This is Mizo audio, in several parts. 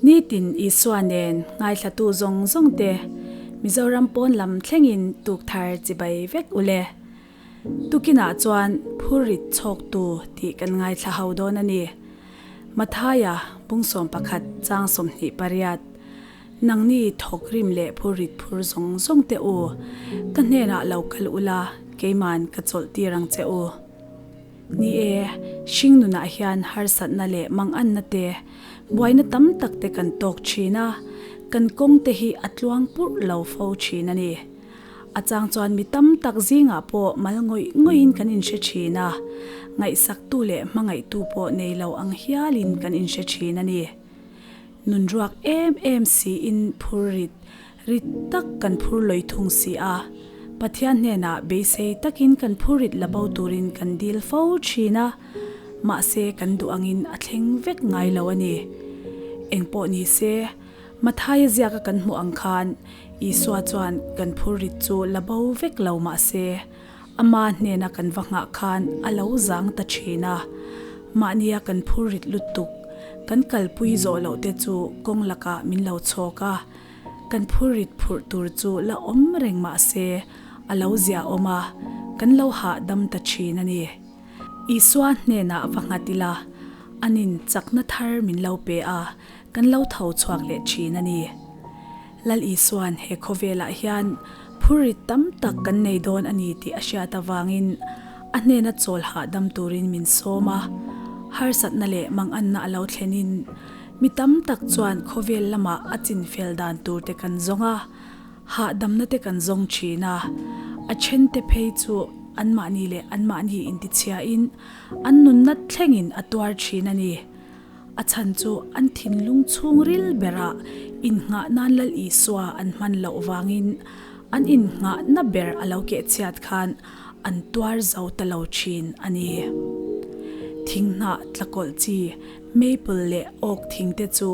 Nitin Isua nen ngaithlatu zawng zawng te Mizoram pawn lam thlengin tuk thar chibai vek ule. Tukinah chuan phurrit chhawktu tih kan ngaithla ho dawn a ni. Mathaia bung 11 chang 28 Nangni thawkrim leh phurrit phur zawng zawng te u, ka hnenah lo kal ula keiman ka chawlh tir ang che u. Ni e, hring nunah hian harsatna leh manganna te, buaina tam tak te kan tawk thin a, kan kawng te hi a tluang purh lo fo thin a ni. A chang chuan mi tam tak zingah pawh mal ngawih ngawihin kan inhre thin a, ngaihsaktu leh hmangaihtu pawh nei lo ang hialin kan inhre thin a ni. Nun ruak em em siin phur rit rit tak kan phur lawi thung si a, Pathian hnenah beisei takin kan phur rit la bo turin kan dil fo thin a, mahse kan duh angin a thleng vek ngai lo a ni. Engpawh ni se, Mathaia ziaka kan hmuh ang khan Isua chuan kan phurrit chu la bo vek lo mah se, ama hnena kan va nghah khan a lo zang ta thin a. Mahnia kan phurrit lutuk, kan kalpui zawh loh te chu kawng lakah min lo chhawk a, kan phurrit phurh tur chu la awm reng mah se a lo ziahawm a, kan lo hahdam ta thin a ni. Isua hnenah va nghat ila, anin chakna thar min lo pe a, Kan lo tho chhuak leh thin a ni. Lal Isua'n he khawvelah hian phurrit tam tak kan nei dawn a ni tih a hriat avangin a hnena chawl hahdam turin min sawm a. Harsatna leh manganna a lo thlenin mi tam tak chuan khawvel lamah a chinfel dan tur te kan zawng a, hahdamna te kan zawng thin a. A thente phei chu anmahni leh anmahni intichhiain an nunna thlengin a tuar thin a ni. A chhan chu an thinlung chhungril berah innghah nan Lal Isua an hman loh vangin an innghahna ber a lo kehchhiat khan an tuar zo ta lo thin a ni. Thing hnah tlakawlh chi maple leh oak thing te chu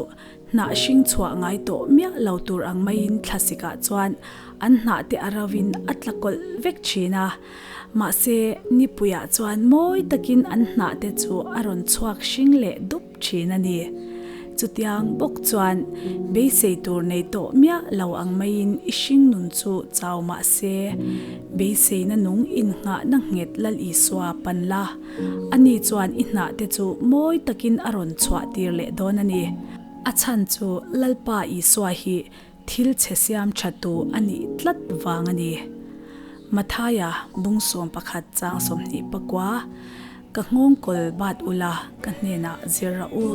hnah hring chhuah ngai tawh miah lo tur ang maiin thlasikah chuan an hnah te a rovin a tlakawlh vek thin a. Mahse, nipuiah chuan mawi takin an hnah te chu a rawn chhuak hring leh dup thin a ni. Chutiang bawk chuan beisei tur nei tawh miah lo ang maiin i hring nun chu chau mahse, beiseina nung innghahna nghet Lal Isua pan la, ani chuan i hnah te chu mawi takin a rawn chhuah tir leh dawn a ni. A chhan chu Lalpa Isua hi Thil chhe siam tha tu a nih tlat vang a ni. Mathaia bung 11 chang 29, Ka nghawngkawl bat ula ka hnenah zir rah u,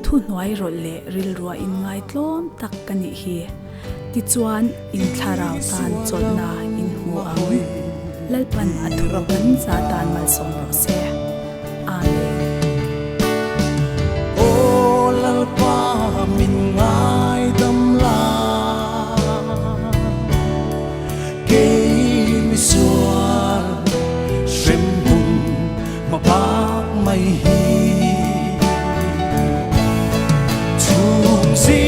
thuhnuai rawlh leh rilrua inngai tlawm tak ka nih hi. Tichuan in thlarau tan chawlhna in hmu ang. Lalpan a thu kan za tan malsawm rawh se. Amen. Aw Lalpa min ngaidam la, kei misual hremhmun hmabak mai hi. Chhum zing.